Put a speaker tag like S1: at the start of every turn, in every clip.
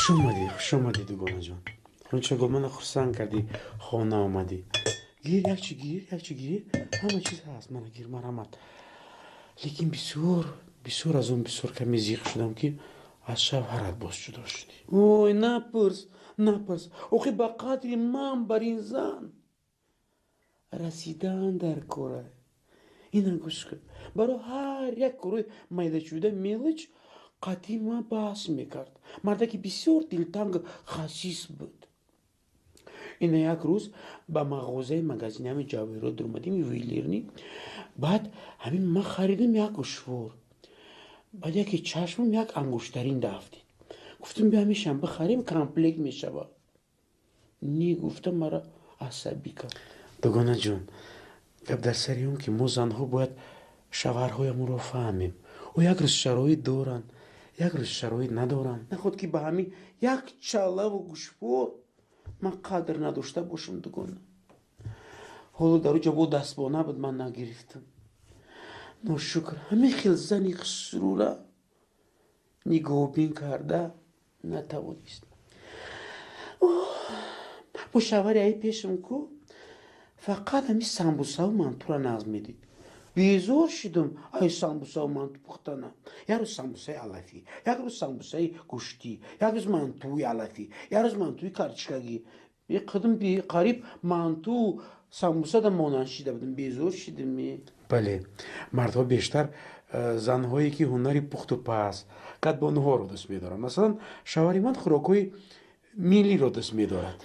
S1: Хуш омадӣ, хуш омадӣ, дугонаҷон. Хунчагул, мана хурсанд кардӣ, хона омадӣ. Гир, якчи гир, якчи гир, ҳама чиз ҳаст, мана гир, марҳамат. Лекин бисёр бисёр аз он бисёр каме зиқ шудам, ки аз шавҳарат боз ҷудо шудӣ. Ой, напурс, напурс. Охи ба қадри ман бар ин зан расидан дар кора. Ина гӯш кун, барои ҳар як корои майдачӯда, мелочь, қатъи ман баҳс мекард. Мардаки бисёр дилтанг, хасис буд. Ина як рӯз ба мағозаи, магазини ҳамин ҷавоҳирот дуромадем, ювелирный. Баъд ҳамин ман харидам як гӯшвор. Баъд яке чашмам як ангуштарин дафтид. Гуфтам, биё, ҳамешам бихарем, комплект мешавад. Не, гуфтам, мара асабӣ кард. Дугонаҷон, гап дар сари он, ки мо занҳо бояд шавҳарҳоямонро фаҳмем. Ӯ як рӯз шароит доранд, як рӯз шароит надоранд. Наход ки ба ҳамин як чалаву гӯшвор ман қадр надошта бошам, дугона. Ҳоло дар уҷа бо дастбона буд, ман нагирифтам. Ношукр, ҳамин хел зани хусрура нигоҳбин карда натавонист. Бо шавҳари аи пешам ку фақат ҳамин самбусаву мантура нағз медид. Безор шудам ай самбусаву манту пухтана. Як рӯз самбусаи алафӣ, як рӯз самбусаи гӯштӣ, як рӯз мантуи алафӣ, як рӯз мантуи картишкагӣ. Қадим қариб манту самбуса да монанд шида будам. Безор шудам. Бале, мардҳо бештар занҳое, ки ҳунари пухту паз, кадбонуҳоро дӯст медоранд. Масалан, шавҳари ман хӯрокҳои миллиро дӯст медорад.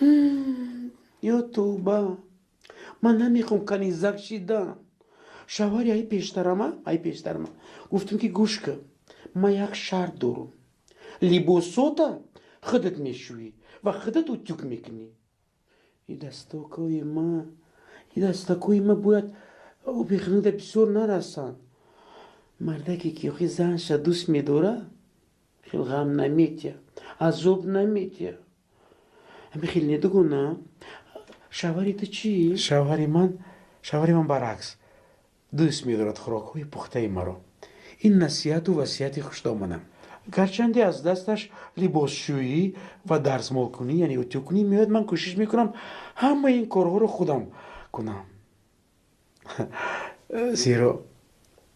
S1: Ё тӯба, ман намехоҳам канизак шидан. Шавҳари ай пештарама гуфтам, ки гӯш кун, ман як шарт дорам: либосота худат мешӯӣ ва худат утюг мекунӣ. И дастакои ма, и дастакои ма бояд обихнида бисёр нарасанд. Мардаке ки охи занша дӯст медора, хел ғам наметия, азоб наметия. Ҳами хел недугона. Шавҳари ту чӣ? Шавҳари ман баръакс, дӯст медорад хӯрокҳои пухтаи маро. Ин насиҳату васияти хушдоманам. Гарчанде аз дасташ либосшӯӣ ва дарзмолкунӣ, яъне утюг кунӣ меояд, ман кӯшиш мекунам ҳамаи ин корҳоро худам кунам, зеро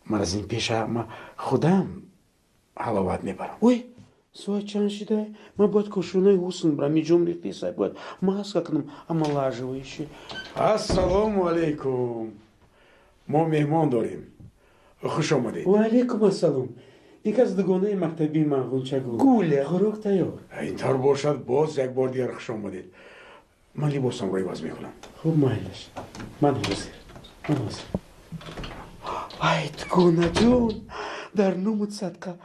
S1: ман аз ин пеша ма худам ҳаловат мебарам. Ой, соат чанд шида? Ман бояд кошонаи ҳусн барам, иҷом рехтесай, бояд маска кунам, омолаживающий.
S2: Ассалому алайкум, мо меҳмон дорем, хуш омадед.
S1: Ва алайкум ассалом. Ин кас дугонаи мактабии ман, Ғунчагул. Гуля, хӯрок тайёр.
S2: Ин тавр бошад, боз як бор дигар хуш омадед. Ман либосамро иваз мекунам.
S1: Хуб, майлаш, ман ҳозир, ман ҳозир. Ай, дугонаҷон, дар нумут садқа.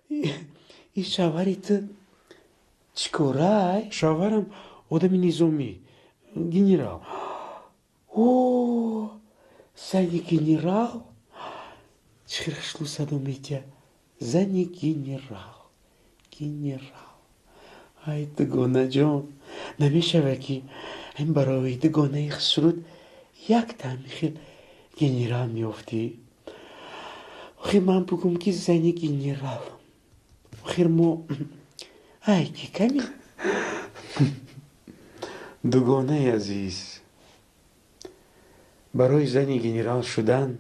S1: И шавҳари ту чӣ корай?
S2: Шавҳарам одами низомӣ, генерал.
S1: О, зани генерал чӣ хел хушлу садо метиҳад. Зани генерал, генерал. Ай, дугонаҷон, намешавад, ки ин барои дугонаи хусрут як тами хел генерал меёфтӣ? Охир ман бугум, ки зани генерал, охир мо ай ки ками.
S2: Дугонаи азиз, барои зани генерал шудан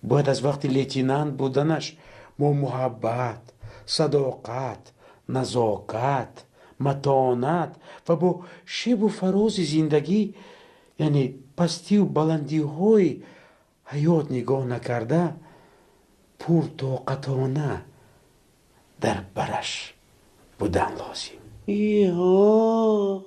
S2: бояд аз вақти лейтенант буданаш мо муҳаббат, садоқат, назокат, матонат ва бо шебу фарози зиндагӣ, яъне пастию баландиҳои ҳаёт нигоҳ накарда, пуртоқатона дар бараш будан лозим.
S1: Иҳо.